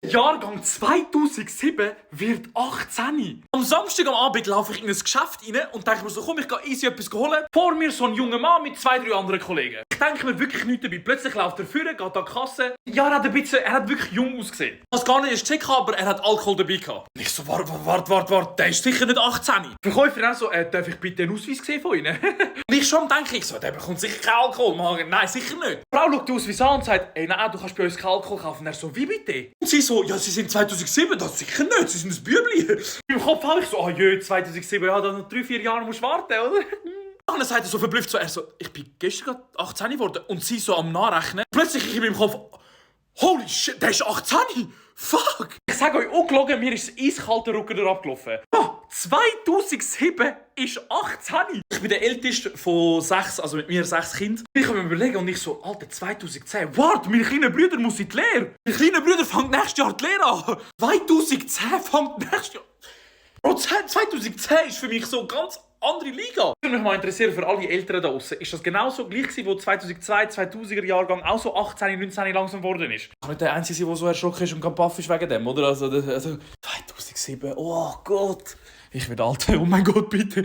Jahrgang 2007 wird 18. Am Samstag am Abend laufe ich in ein Geschäft rein und denke mir so, komm, ich gehe easy etwas holen. Vor mir so ein junger Mann mit 2, 3 anderen Kollegen. Ich denke mir wirklich nichts dabei. Plötzlich läuft er vorne, geht an die Kasse. Ja, er hat wirklich jung ausgesehen. Ich habe es gar nicht erst gecheckt, aber er hat Alkohol dabei gehabt. Und ich so, warte, der ist sicher nicht 18. Die Verkäuferin auch so, darf ich bitte einen Ausweis sehen von Ihnen? Und ich schon denke, der bekommt sicher keinen Alkohol. Mann. Nein, sicher nicht. Die Frau schaut den Ausweis an und sagt, ey, nein, du kannst bei uns keinen Alkohol kaufen. Und er so, wie bitte? Und sie so, ja, sie sind 2007, das sicher nicht, sie sind ein Bübli. Im Kopf habe ich so, oh je, 2007, ja, dann noch 3, 4 Jahre musst du warten, oder? Und dann sagt er so verblüfft, so, er so, ich bin gestern gerade 18 geworden. Und sie so am Nachrechnen. Plötzlich ich in meinem Kopf, holy shit, der ist 18! Fuck! Ich sage euch, ungelogen, mir ist das eiskalte Rücken abgelaufen. Oh, 2007 ist 18! Ich bin der älteste von 6, also mit mir 6 Kindern. Ich habe mir überlegt und ich so, Alter, 2010, warte, mein kleiner Bruder muss in die Lehre. Mein kleiner Bruder fängt nächstes Jahr die Lehre an. 2010 fängt nächstes Jahr... Bro, 2010 ist für mich so eine ganz andere Liga. Ich würde mich mal interessieren, für alle Eltern da draussen, ist das genauso gleich gewesen, wo 2002, 2000er Jahrgang auch so 18, 19 langsam geworden ist? Ich kann nicht der Einzige sein, der so erschrocken ist und kein Paff ist wegen dem, oder? Also 2007, oh Gott. Ich werde alt, oh mein Gott, bitte.